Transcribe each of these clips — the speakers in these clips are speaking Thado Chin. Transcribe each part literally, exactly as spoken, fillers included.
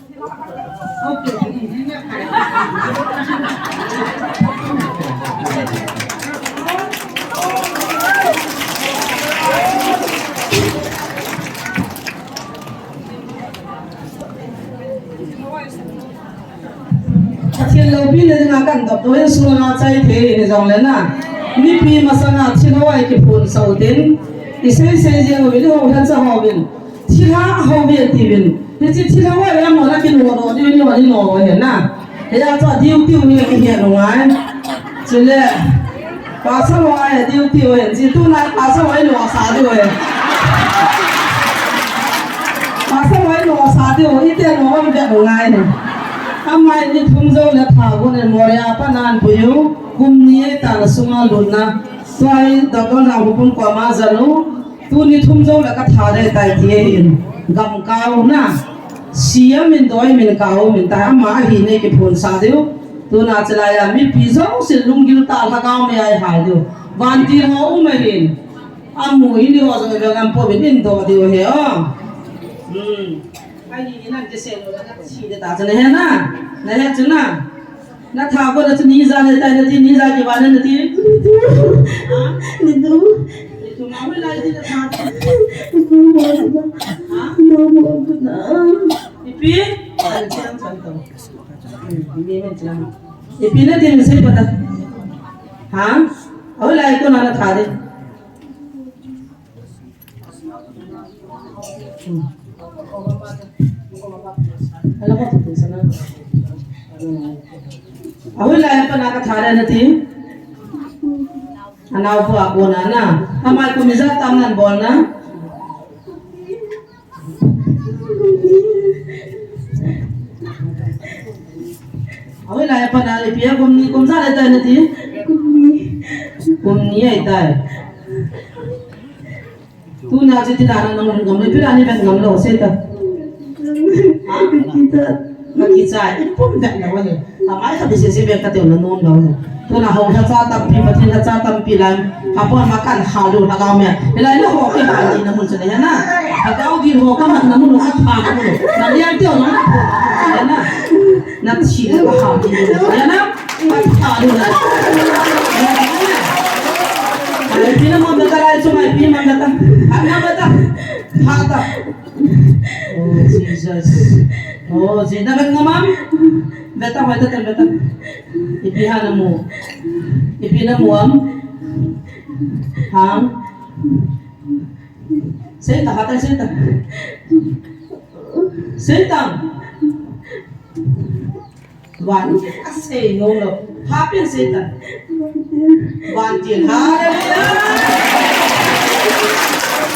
Pathen loupina dinga kan dop doh in sunga chai thei ni jong le na. Mipi masanga thilha a kiphun sau tin. I sei sei jeng uvin, i hou lha cha hou vin. Thilha hou ve ti vin. Hiche thilha a mo la kin ho do di vin, ho di no he na. He ya cha diu tiu ni ki he no ngai. Chule. Pastor ho a diu tiu he. Chi tu na pastor ho no sa diu he. Pastor ho no sa diu, i te no hom ve no ngai ne. Amai ni thum jou le tha gu ne Moria pa nan pu yu. Kum ni ta na sunga lun na. Tuai da ko na hu kum ko ma ja nu. Tuni thum jou le ka tha dei tai ti ahin. Gam kau na. Sia min doi min kau min tai ama hi ne kiphun sa diu. Tuna chilai a mipi jouse lunggil tah lhagao mei a i hal diu. Vantil ho um ahin. Amu ini ho jong i ve ngam pouvin in do diu he o. Hmm. Ahi in an kisei lou na ka thi de ta chu na he na. Na he chu na. Na tha ko na chu ni ja le tai na ti, ni ja ki ba na na ti. Ha? Ni tu. Ni tu ma hoilai ti na tha. Ni tu mo na. Ha? Mo mo na. Ipi? Ani chan chan to. Ipi na tin sei pa ta. Ha? Hoilai ko na na tha de. Ahoi lai pa na ka tha de na ti. Anao pu a kona na. Amai kum ijat tam nan bol na. Ahoi lai pa na le pia kum ni kum ijat le tai na ti. Kum ni. Kum ni ai tai. Tuna chu ti dan a nang lhun ngam le, ipi dan a ni vet ngam lou sei ta. Ha? Ka kicha. Ka kicha, i pum vet lou ahi. Ka mai kha bese se vet ka teu na nom lou ahi. Tuna hou lhacha tampi, Pathen lhacha tampi lai. Ka pon ma kan ha lu lhagao mei. Hilai na ho kihal ding na mun chu na he na. Lhagao ding ho ka man na mun ka pha ka mun. Na lian teu na mun ka pha. Na thi le ka ha ding na he na. Ka pha ding na. Ai, ipi na mun ta lai chu mai, ipi mun ta. Ha na mun ta. Ha ta. Oh, Jesus. Oh, Jesus. Na vet ngam am? Vet ta, vet ta, vet ta. Ipi ha na mu. Ipi na mu am? Ha? Sei ta, ha ta, sei ta. Sei ta. Vantil, asei nom lou. Happy Satan. Vantil, hallelujah.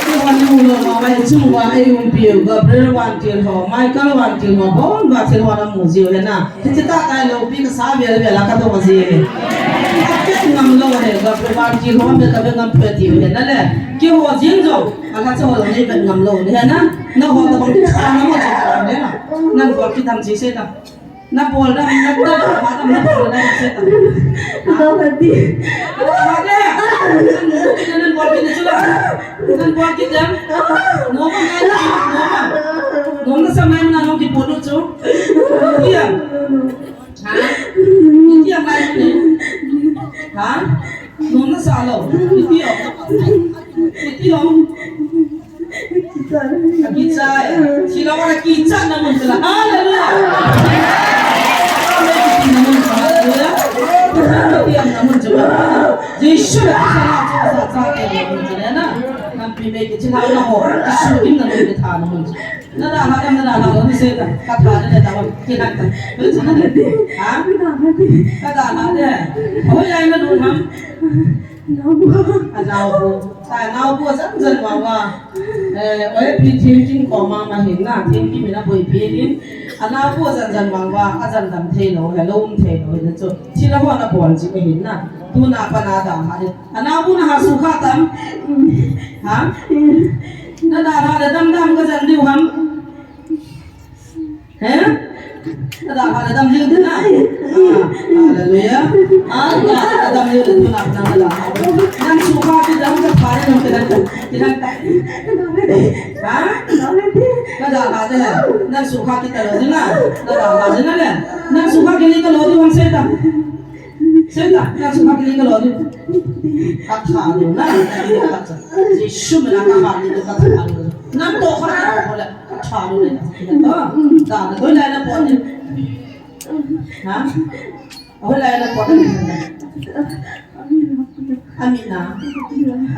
Vantil ho, mai chung va, ei umpi, Gabriel vantil ho, Michael vantil ho, bon vantil ho na mu jiu he na. Hiche tah tai lou pi ka sa vel vel a ka dong ji he. Ka vet ngam lou he, Gabriel vantil ho, me ka vet ngam phe tiu he na le. Keiho jing jong, alhacha ho nei vet ngam lou he na. Na ho tabang tha na mo cha he na. Nan bol kit dam ji se ta. Na bol dam, na bol dam, na bol dam ji se ta. Ka vet di. Ka vet di. Nan bol kit na chu la. Nan bol kit dam. Nom ma ngai, nom ma. Nom na sa mai na nom kit bol chu. Dia. Ha? Dia mai ni. Ha? Nom na sa lou. Dia. Dia. Akichai. Thilha a kichai na mun chu la. Hallelujah. Hallelujah. Jesu la kichai na mun chu la na. Nampi me kichai na ho. Jesu kim na mun kitha na mun chu. Na dalha em, na dalha lou ni se ta. Ka tha de ta ba. Ki na ta. Ha? Ka dalha de. Hoilai na lhun ham? Anaobu. Anaobu. Anaobu jan jan vang va. Eh, oi pi thim kim ko ma ma hin na, thim kim na boi pi hin. Anaobu jan jan vang va, ajan dam thei lou, he lou um thei lou, he chu. Thilha ho na bon ji me hin na. Tuna pa na dam ha de. Anaobu na ha sukha tam. Ha? Na dalha de dam dam ka jan diu ham. He? Ka dalha le dam jing tin na. Ah, hallelujah. Ah, ka dalha le dam jing tin na, na, na. Nang sukha kidam ka pha le nang kidam, kidam. Ha? Ka dalha te. Nang sukha kit talou ding na. Ka dalha ding na le. Nang sukha kit talou ding, hung sei ta. Sei ta, nang sukha kit talou ding. Ka tha lou na. Jesu mina ka ha ni ka tha lou. Nang toh kha na ko le. Ka tha lou le. Da na doi lai na po ni. Ha? Ahoi lai na po ni. Amina.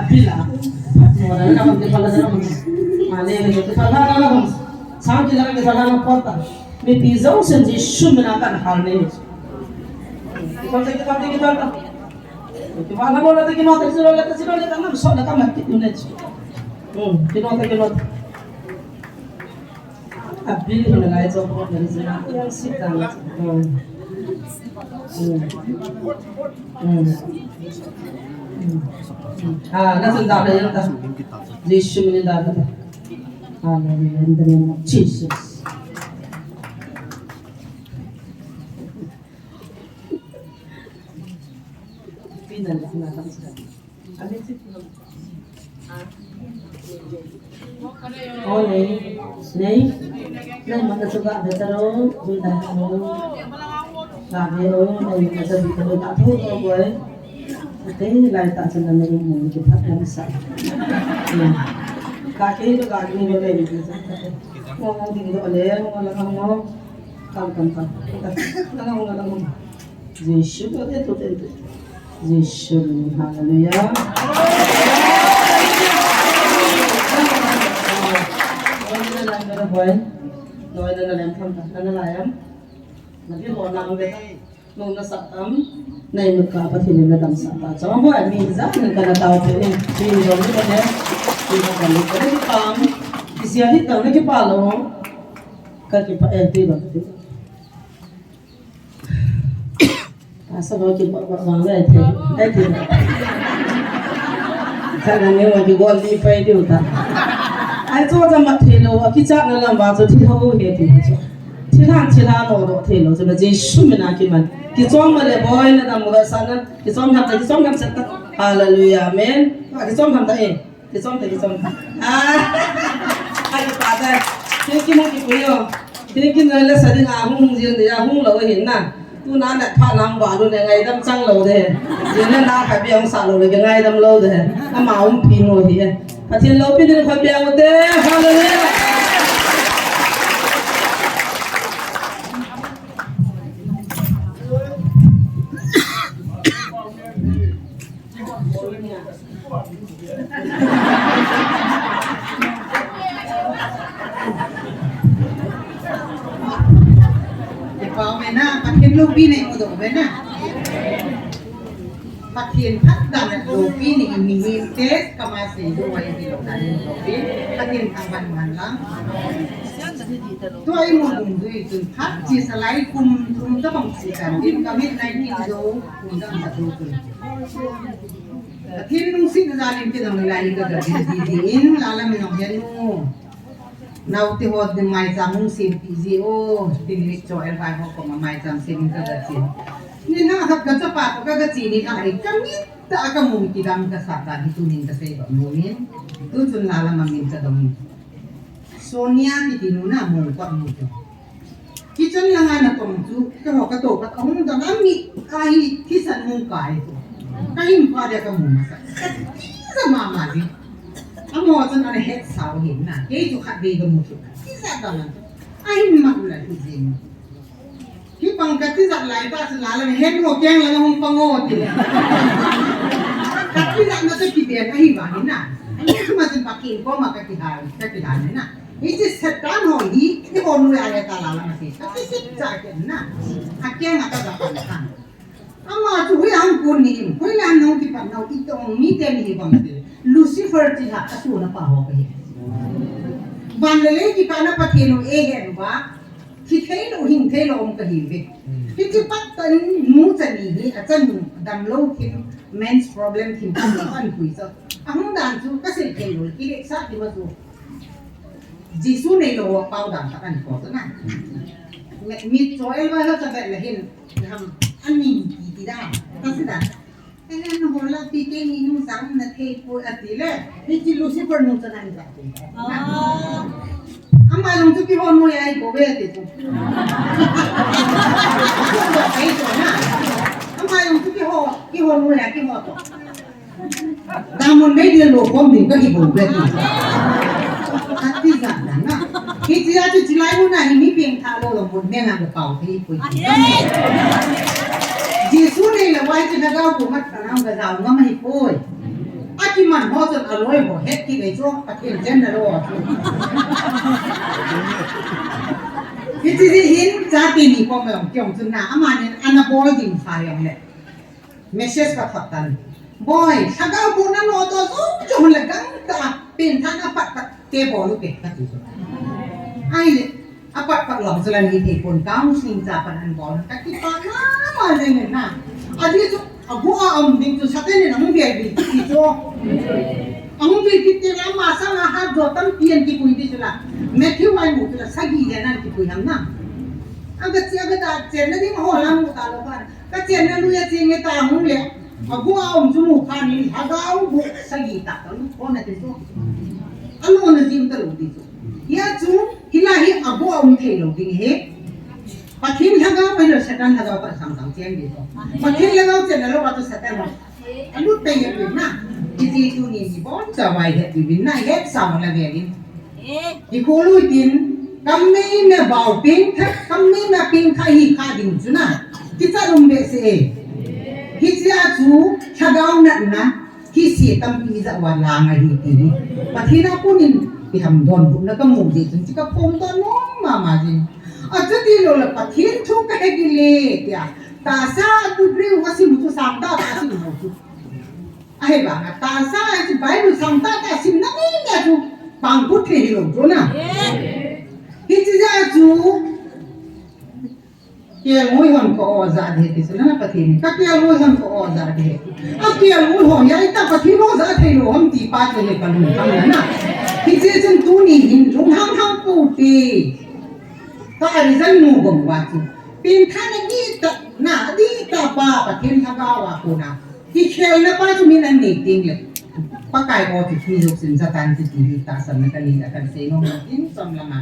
Apila. Mora na kam ke pala na kam. Mane ke pala na kam. Sang kila ke pala na pota. Mipi jousen Jesu mina kan hal nei. Kita kita kita kita. Kita na mora kita kita kita kita kita na so na kam kita ne. Hmm, kita kita kita. Abil hina lai jong ko nang jing a, yang sit dan. Hmm. Hmm. Hmm. Hmm. Ah, na sun da da yang da. Jesu min da da. Hallelujah, in the name of Jesus. Pina na na. Oi, nei, nei, mana suka betaro, bunda ko, ka bero, nei, mana suka betaro, ka thu ko boy. Ate, lai ta chana nei mo ki phat na sa. Ka ke to ka ni lo nei ni sa. Mo mo ding do le, mo la mo. Kam kam kam. Na mo na mo. Jesu, to te, to te, to te. Jesu, hallelujah. Noi na na lem tham ta, na na la yam. Na bi ho na be. Nung na sa tam. Nei mut ka Pathen in na dam sa ta. Chama boy, mi ja, ni ka na tao te ni. Ni jo ni ka ne. Ni ka ka ni ka ni ki pam. Ki sia ni ta ni ki pa lo. Ka ki pa, eh, ti ba, ti ba. Asa ba ki ba, ba, ba, ba, te, te, te. Ka na ne wa ki gol ni pa, ti ta. Ai, to ta ma te lo, ki cha na lam ba, to ti ho he ti. Ti han, ti han, no, no, te lo, to na Jesu mina ki man. Ki chong ma le boy na dam ga sa na, ki chong ham ta, ki chong ham sa ta. Hallelujah, amen. Ki chong ham ta, eh. Kichom te, kichom te. Ah. Ai, kipa te. Tin kin hung kipui o. Tin kin le sa ding a hung hung jing de a hung lou hin na. Tuna na pha nam ba lu ne ngaidam chang lou de. Jing le na kha biang sa lou le ngaidam lou de. Ama um pi no hi. Pathen loupina kho biang u te. Hallelujah. Kipah uve na, Pathen loupina imu doh uve na. Pathen phatdan a loupina imu hinte, kama seidoh uva imu doh uve. Pathen thangvah in umhen lang. Tua imu dungjui chun phat chesa lai kum thum tabang chesa lai in, covid nineteen jou kum dang ta tu chun. Pathen lungsetna jal in kidang lai ka ga ding ding in, la lam in ong hen u. Naote ho ding maicham hung sempeh ji o, tin le cho el vai ho koma maicham sem in ka ga chen. Ni na khat ka chapa toh ka ga che ni na ai ka mit tah a ka mu kidang ka sa ta hi tunin ka sei ba mu min. Tu chun la lam a min ka dong in. Sonia kiti nu na mu ka mu chu. Kitchen langa natong chu, keiho katou khat ahung dong a mi, ahi thisan hung kai chu. Ka hin pha dia kamu masa. Ka tija mama ji. Amaho chun ana hetsau hin na. Kei chu khatvei kamu chu. Ka tija dong a. Ahin mat u la hi jing. Hibang ka tijat lai tah chu la la hin mo keng la hung pang o ti. Ka tijat na chu kiben ahi vang in na. Ani chu ma chun Pathen koma ka kihal, ka kihal in na. Hiche Satan ho hi, kihon lou a le ta la la ma se. Ka ti sip cha ken na. A keng a ka ga pan kan. Ama chu hui ang kun ni im. Hui la nong kipat nau itong mi te ni bang te. Lucifer ti la a su na pa ho ka hi. Van le le kipat na Pathen u e hen ba. Thi thei lou, hing thei lou um ka hi ve. Hmm. Hiche pat tan nu chani hi, a chanu damlou thim, men's problem thim, an, an pui chu. Ahung dan chu, ka sei thei lou, kile sa ti ma chu. Jesu neilou a pau dan ta kan ko chu na. Mi, mi choi el va la ta ve le hin, ham, an ni ti ti da, ta si da. Ellen ho la ti keini nungsang na thei poi ati le. Hiche Lucifer nung chana in ja ti. Ah. Ama jong chu kihon noi a kibol ve ti chu. Ama jong chu kihon, kihon noi a kibol to. Damun mei dia lo kom ding ka kibol ve ti. Kati jat na. Hitia chu chilai mun a hi mi pengtha lou lou mun mei na ka pao thei poi. Jesu nei le vai chu na gao ko mat ka nam ka jao ngam hi poi. Akiman ho chun aloi ho het kit nei chu, Pathen chen na lo chu. Hiti hi hin chate ni kom jong kiong chun na, amanin ana bol ding sa jong le. Message ka thot tan. Boi, lhagao bu na no to jong jong le gangtah a pengtha na pat pat te bol u te kati chu. Ahile, apat pat lom chu la ni thei pon, counseling cha pan an bol. Ka kipah mama jeng in na. Ajeh chu, agu a um ding chu Satan in ahung bel bel kit ti chu. Ahung bel kit ti la, ama sanga hat jo tampi an kipui ti chu la. Matthew a imu chu la, sagi jen an kipui ham na. Aga che, aga da chen na ding ho la mu ta lou ba. Ka chen na lui a cheng e ta hung le. Agu a um chu mu khan in, lhagao bu sagi tah tah lut khom na ti chu. Alona jing ta lou ti chu. Hia chu, hilai hi agu a um thei lou ding ahi. Pathen lhagao pai lou, Satan lhagao pat sang sang chen ding chu. Pathen lhagao chen na lou a chu Satan lou. Alut pai ya pi na. Hiti tuni hi bon cha vai het pi bin na, het sa ma la ve din. Ikulu tin, kam mei me bau pengtha, kam mei me pengtha hi kha ding chu na. Kicha lum behseh e. Hichia chu, lhagao natna, hi se tampi ja wa lang ahi ti hi. Pathen a konin, iham donbutna ka mu jeh chun, chi ka phongdoh nom mama jin. Achuti lou le Pathen thu ka he kit le, tia. Tahsa a tu breu a sim chu sang tah tah a sim u chu. Ahivanga, tahsa a chu Bible sang tah tah a simna nge nge chu pang put thei hilou chu na. Hichi jeh a chu, kelngoi hon ka o ja de ti chu na Pathen. Ka kelngoi hon ka o ja de. A kelngoi ho ya ita Pathen o ja thei lou ham ti pa chu le ka lung kham na. Hichi chun tuni hin lunghang hang pu ti. Ka a result mu gom uva chu. Pengtha na dihtah, na dihtah pa Pathen lhagao a kona. Kikhelna pa chu min an nei teng le. Pakai o chu thi jok sin Satan chu ti hi tahsanna ka nei a kan sei nom nom in chom lama.